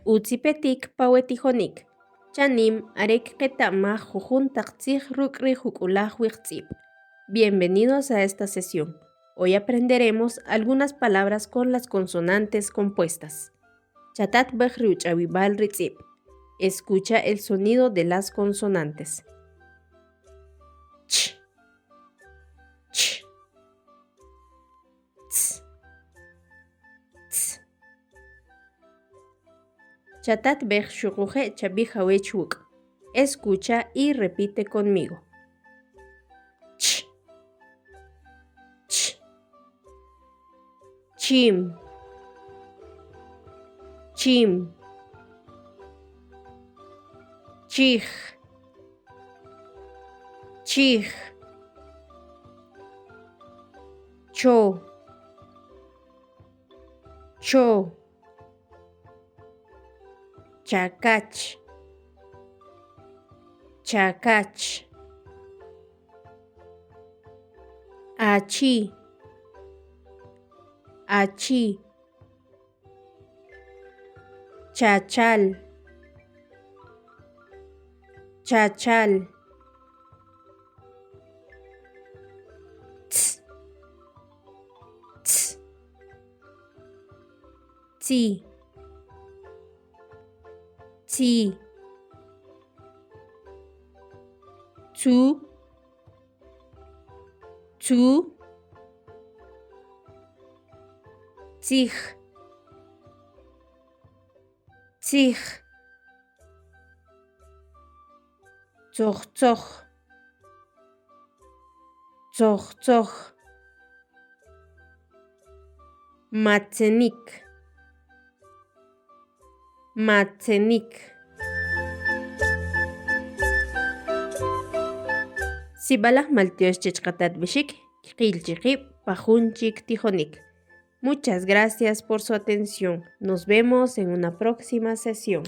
Utz ipetik pa we tijonik. Chanim are kqeta'maj jujun taq tzij ruk' ri juk'ulaj wiqtz'ib'. Bienvenidos a esta sesión. Hoy aprenderemos algunas palabras con las consonantes compuestas. Chatatb'ej ri uch'awib'al ri tz'ib'. Escucha el sonido de las consonantes. Ch, ch, tz, tz. Chatatb'ej xuquje' chab'ij awech wuk'. Escucha y repite conmigo. Ch, ch, chim, chim, chij, chij, cho, cho, chakach, chakach, achi, achi, chachal, chachal. Tz, tz, tzi, tzi, tzu, tzu, tzij, tzij, tzojtzoj, tzojtzoj, matzenik, matzenik. Sib'alaj maltyox chech qatatb'ixik, kqil chi qib' pa jun chik tijonik. Muchas gracias por su atención. Nos vemos en una próxima sesión.